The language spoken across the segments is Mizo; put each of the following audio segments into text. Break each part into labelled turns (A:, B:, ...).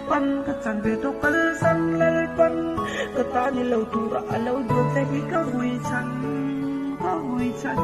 A: pan Ka chan ve tawh kal san Lalpan Ka ta ni lo tura a lo duan che hi ka vui chhan Ka vui chhan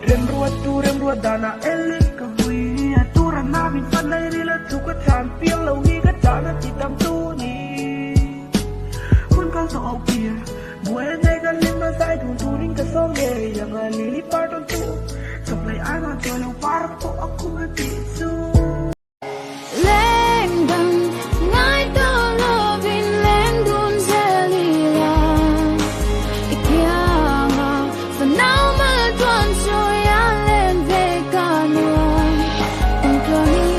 A: Remruat tu remruat danah elin ka vui A tura hna min fan lai ril a chu ka thlan piang lo hi ka chahna ti tam tu ni Hun kal tawh ho kir Buai a nei kan hlim a zai dun turin ka sawm ngei ang a lili par tawn chu Chawp leh ai vang chawi lo par pawh a khum a tih chu.
B: Leng dang ngai tawh lovin leng dun zel ila I kiang a fanau mal tuan sawi a len ve ka nuam Engtluangin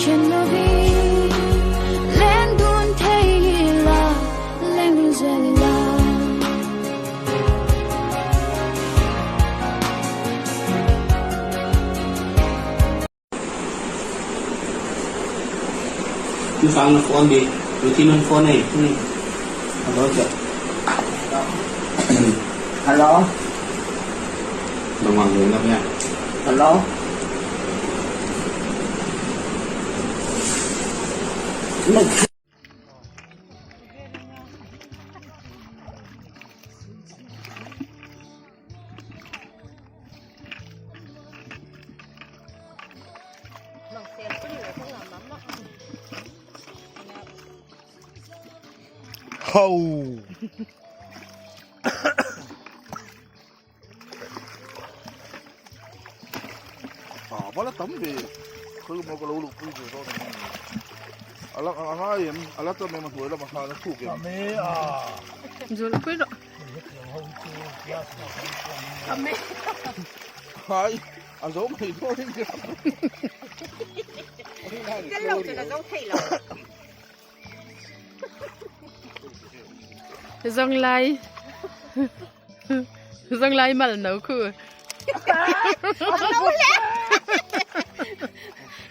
B: then lovin leng dun thei ila Leng dun zel ila.
C: You found the phone đi. Rutin on phone này. Alo chị.
D: Alo.
C: Đồng hoàng lớn lắm nha.
D: Alo.
E: Ho! À, bala tam ve. Khoi mo ka lo lu pui chu dawn ani. Ala a ngai em, ala tam em a hnuai lamah khan a thuk em.
F: Zul pui rawh.
E: Hai, a zo mai dawn in ka
G: Tel lo chuan a zo thei lo.
F: Zawng lai. Zawng lai mal no khu.
G: Lo le.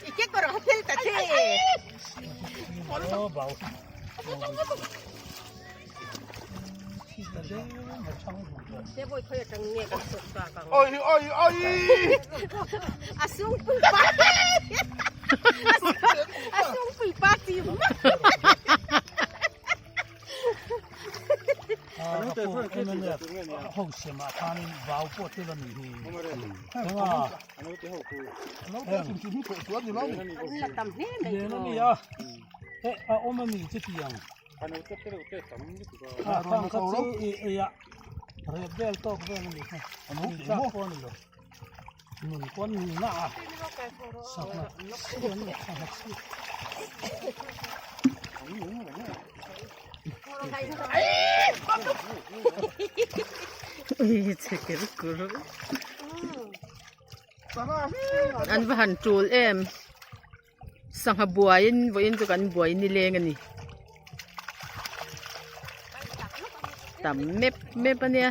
G: I ke kawr a thil ta che.
E: Oi oi oi.
G: A sung pui pa. A sung pui pa chi.
H: Ho siamah khanin vau pawh thil a nih hi. Eng a? Nen a ni a, eh a awm a ni chutiang. A khang kha chu i eiah rep vel tawk vel a ni kha. Ni tlak pawh a ni lo. Nun pawn ni na a sangha siam leh sangha chhit.
F: An va han tul em sangha buaiin vawiin chu kan buai nileng a ni tam mep mep a nia.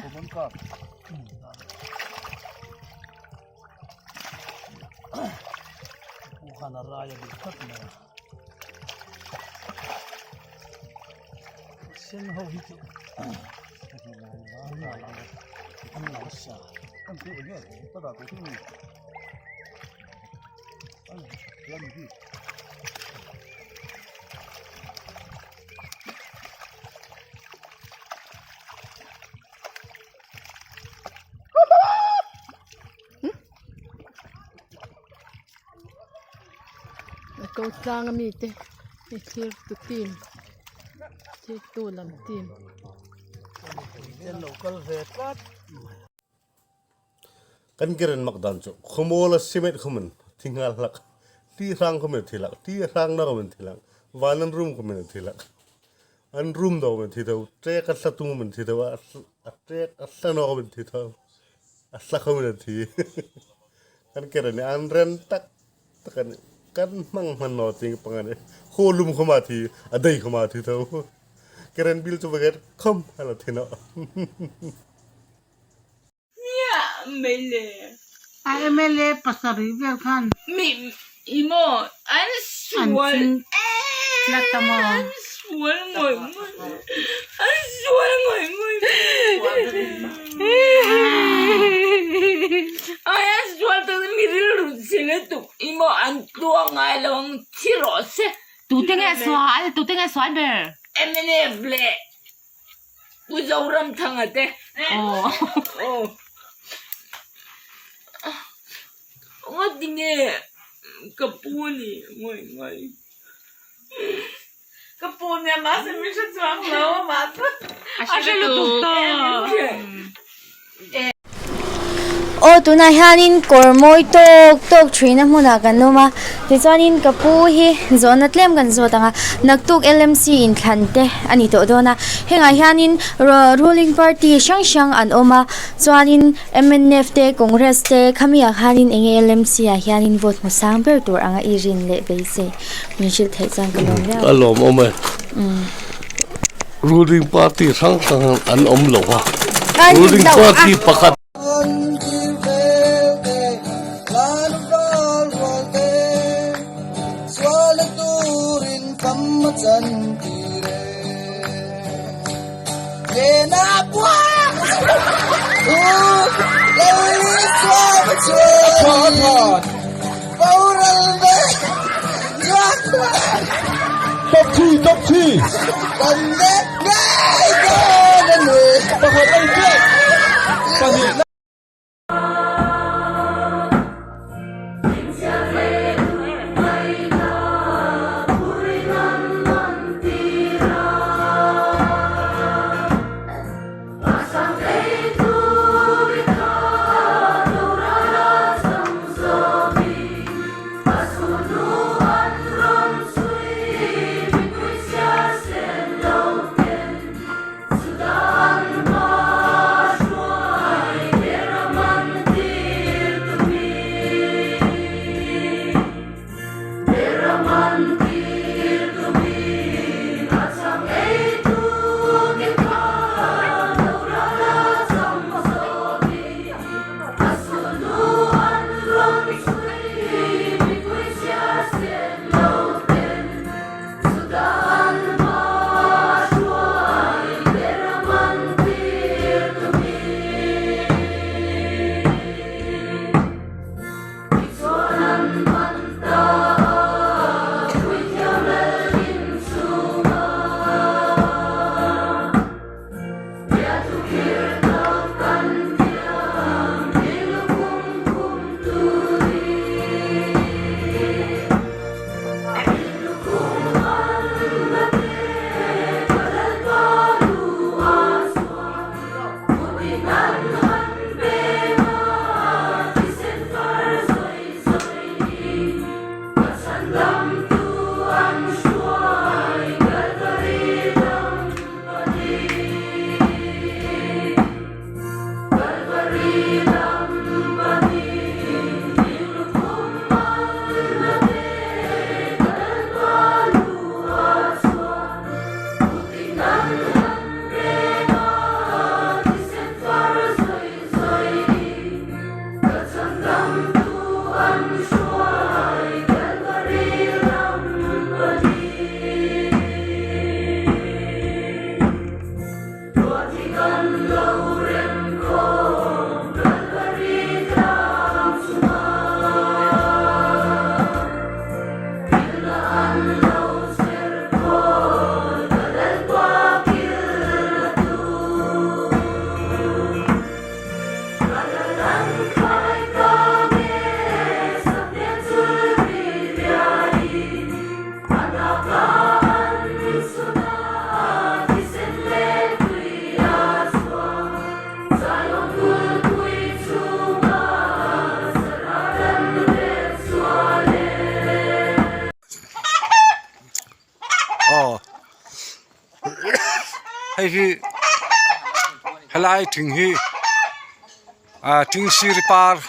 H: Sen ho hi chu an lo sa.
F: A ko tlang ami te i thlir tu team thlir tu lam team.
I: Kan kiren mak dan chu khawmual a cement khumin thi nghal hlak ti hrang khumin a thi lak ti hrang na khumin a thi lak van an rum khumin a thi lak an rum do khumin a thi tho ṭek a hla tung khumin a thi tho a ṭek a hla no khumin a thi tho a hla khumin a thi kan kiren hi an ren tak tak a ni kan hmang hman naw ting pang a ni khaw lum khuma thi a dei khuma thi tho karen bil chu vaget khom hala thi no.
J: A MLA pasarih vel khan an ching tlat a maw?
K: Aia sual tak mi rilru chhe lutuk i maw an tluang ngai lo ang thi rawh se.
L: Tute nge sual? Tute nge sual ber?
K: Mnf leh Pu Zoramthanga te. Aw. Ngawt nge ka pu ni ngawi ngawi.
M: Ka pu nia mahse min hre chuang lo a mahse a hre lutuk tawh.
N: Aw tunah hianin kawr mawi tawk tawk thihna hmunah kan awm a tichuanin ka pu hi zawhna tlem kan zawt ang a naktuk L M C inthlan te a ni tawh dawn a hengah hianin ruling party hrang hrang an awm a chuanin M N F te Congress te khami ah khanin eng nge L M C ah hianin vote hmu sang ber tur anga i rin leh beisei min hrilh theih chuan ka lawm viau.
I: A lawm awm e. Ruling party hrang hrang an awm lo a. Ruling party pakhat. Aw hei hi helai thing hi ah thing sir par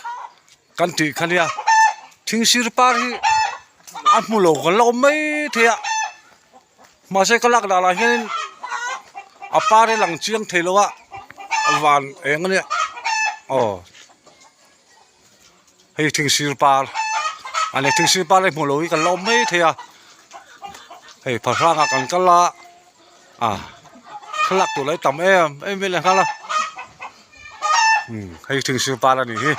I: kan tih kha nia thing sir par hi a hmu lo kan la awm mai thei a mahse ka lak danah hianin a par hi a lang chiang thei lo a van eng ania aw. Hei thingsir par a ni thingsir par hi hmuh loh hi kan la awm mai thei a hei phahrangah kan kal a ah thlalak tur la tam em em mai leh nghal a umm hei thingsir par a nih hi.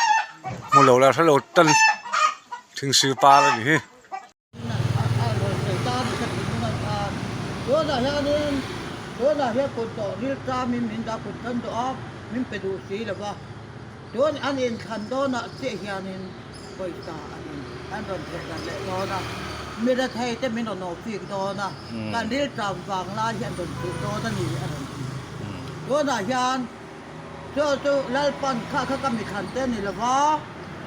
I: Hmu lo la hrelo tan thingsi par a ni hi.
D: Tunah hianin tunah hian kut tawh ril tlamin min dah kut khan duh a, min pe duh si lo va. Tun an inthlan dawnah chiah hianin pawisa an in an rawn theh dan leh dawn a, mi rethei te min rawn awhfik dawn a, kan ril tlam vang lai hi an rawn chuh dawn a ni a rawn ti. Tunah hian Chu chu Lalpan kha kha ka mithlan te ni lova,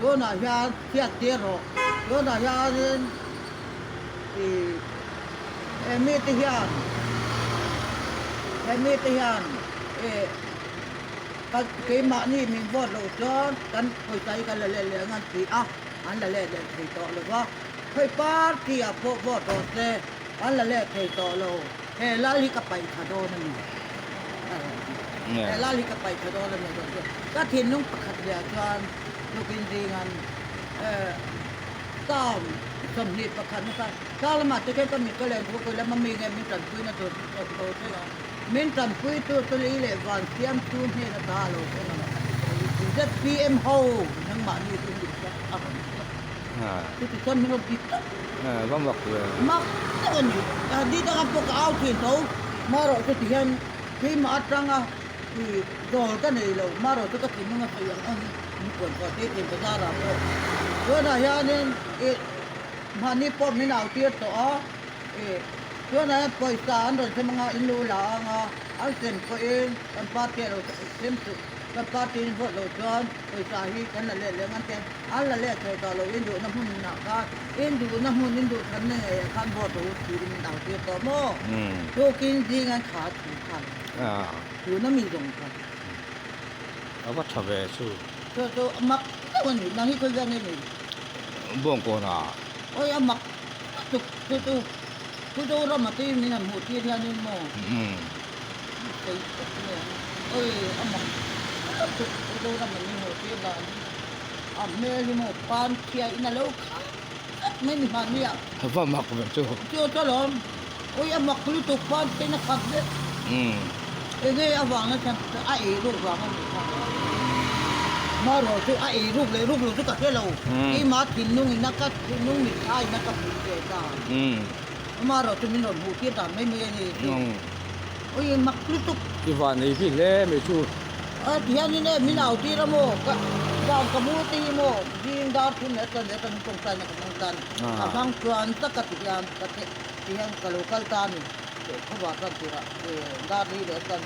D: tunah hian chhiat tir rawh. Tunah hianin i he mite hian he mite hian i kan keimahni min vote loh chuan kan pawisa hi kan la let leh ang an ti a, an la let leh thei tawh lova. Khawi party ah pawh vote rawh se, an la let thei tawh lo. He lal hi ka paih tha dawn a ni. He lal hi ka paih tha dawn a ni dawn chu ka thinlung pakhat leh ah chuan tukin zingan town 21 nasa tlang lamah te khian ka mit ka len thu kawi lama mi nge min tanpui na tur chu ka lo thleng a, min tanpui tu chu lei leh van siamtu hnen ata a lo thleng ang. ZPM ho nangmahni chu ni tlat a rawn ti tlat. Chuti chuan min rawn ti tlat.
I: Va mak ve.
D: Mak deuh a ni. Di danga pawh ka au thin tho. Marawh chu ti hian keimah atanga i dawl ka nei lo. Marawh chu ka thinlung a sawi ang ang hi min puan chhuah tir thin bazar ah pawh. Tunah hianin i mahni pawh min au tir tawh a. I tunah hian pawisa an rawn sem anga in lu la anga an sem pawhin kan party a lo sem suh. Kan party in vote loh chuan pawisa hi kan la let leh ngan te. An la let thei tawh lo in duhna hmunah khan in duhna hmun in duh thanna ngeiah khan vote rawh u tiin min au tir tawh maw? Tukin zing an kha thu khan tuna mi zawng kha.
I: A va tha ve chu.
D: Chu chu a mak deuh a ni nang hi khawi vel nge ni?
I: Bawngkawn ah.
D: Awi a mak lutuk chu chu Pu Zorama te min han hmuh tir hianin maw? Kei tak mai ang. Awi a mak lutuk Pu Zorama min hmuh tir dan hi. A hmel hi maw pan chhia in a lo khat tlat mai ni hmanni ah.
I: A va mak ve chu.
D: Chu chu alawm. Awi a mak lutuk pan chhia in a khat vek. Enge avang a chan a ei ruk vang a nih kha. Marawh chu a ei ruk leh ruk lo chu ka hre lo. Keimah thinlung in a ka thinlung mitthla in a ka hmuh ve ta. Marawh chu min rawn hmuh tir dan mai mai a ni chu. Awi mak lutuk.
I: I van ei bik hle mai chu.
D: A tihianin e min au tir a maw ka dan ka mu te hi maw zing dar thum leh tan leh tan tawngtai na ka hmang tan a hmang chuan taka tihian ka tihian ka lo kal ta a ni khawvar tan tirah dar li leh tan.